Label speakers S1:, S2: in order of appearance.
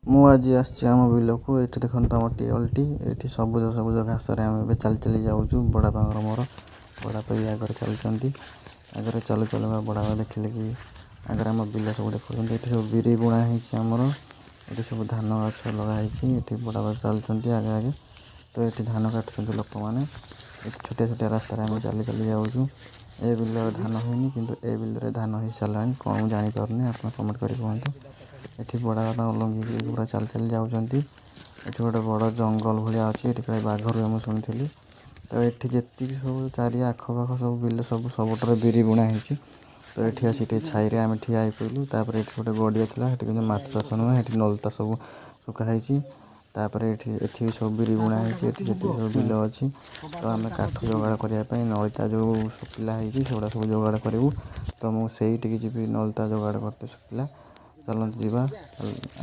S1: ମୁଁ ଆଜି ଆସିଛି ଆମ ବିଲକୁ। ଏଠି ଦେଖନ୍ତୁ ଆମ ଟିଅଲଟି। ଏଠି ସବୁଜ ସବୁଜ ଘାସରେ ଆମେ ଏବେ ଚାଲି ଚାଲି ଯାଉଛୁ, ବଡ଼ବାପାଙ୍କର ମୋର। ବଡ଼ବାପା ବି ଆଗରେ ଚାଲୁଛନ୍ତି। ଆଗରେ ଚାଲୁ ଚାଲୁ ବଡ଼ବାପା ଦେଖିଲେ କି ଆଗରେ ଆମ ବିଲ ସବୁ ଦେଖାଉଛନ୍ତି। ଏଠି ସବୁ ବିରି ବୁଣା ହେଇଛି ଆମର। ଏଠି ସବୁ ଧାନ ଗଛ ଲଗା ହେଇଛି। ଏଠି ବଡ଼ବାପା ଚାଲୁଛନ୍ତି ଆଗେ ଆଗେ। ତ ଏଠି ଧାନ କାଟୁଛନ୍ତି ଲୋକମାନେ। ଏଠି ଛୋଟିଆ ଛୋଟିଆ ରାସ୍ତାରେ ଆମେ ଚାଲି ଚାଲି ଯାଉଛୁ। ଏ ବିଲରେ ଧାନ ହେଇନି, କିନ୍ତୁ ଏ ବିଲରେ ଧାନ ହେଇସାରିଲାଣି। କ'ଣ ମୁଁ ଜାଣିପାରୁନି, ଆପଣ କମେଣ୍ଟ କରି କୁହନ୍ତୁ। ଏଠି ବଡ଼ବାପା ଲୁଙ୍ଗି ପୁରା ଚାଲି ଚାଲି ଯାଉଛନ୍ତି। ଏଠି ଗୋଟେ ବଡ଼ ଜଙ୍ଗଲ ଭଳିଆ ଅଛି। ଏଠି କାଳେ ବାଘ ରୁହେ, ମୁଁ ଶୁଣିଥିଲି। ତ ଏଠି ଯେତିକି ସବୁ ଚାରି ଆଖପାଖ ସବୁ ବିଲ ସବୁ ସବୁଠାରେ ବିରି ବୁଣା ହେଇଛି। ତ ଏଠି ଆସି ଟିକେ ଛାଇରେ ଆମେ ଠିଆ ହେଇପଡ଼ିଲୁ। ତାପରେ ଏଠି ଗୋଟେ ଗଡ଼ିଆ ଥିଲା। ସେଠି କିନ୍ତୁ ମାଛ ଚାଷ ନୁହେଁ, ସେଠି ନଳିତା ସବୁ ଶୁଖା ହେଇଛି। ତାପରେ ଏଠି ବି ସବୁ ବିରି ବୁଣା ହେଇଛି। ଏଠି ଯେତିକି ସବୁ ବିଲ ଅଛି, ତ ଆମେ କାଠ ଯୋଗାଡ଼ କରିବା ପାଇଁ ନଳିତା ଯେଉଁ ଶୁଖିଲା ହେଇଛି, ସେଗୁଡ଼ା ସବୁ ଯୋଗାଡ଼ କରିବୁ। ତ ମୁଁ ସେଇଠିକି ଯିବି ନଳିତା ଯୋଗାଡ଼ କରତେ, ଶୁଖିଲା। ଚାଲନ୍ତୁ ଯିବା।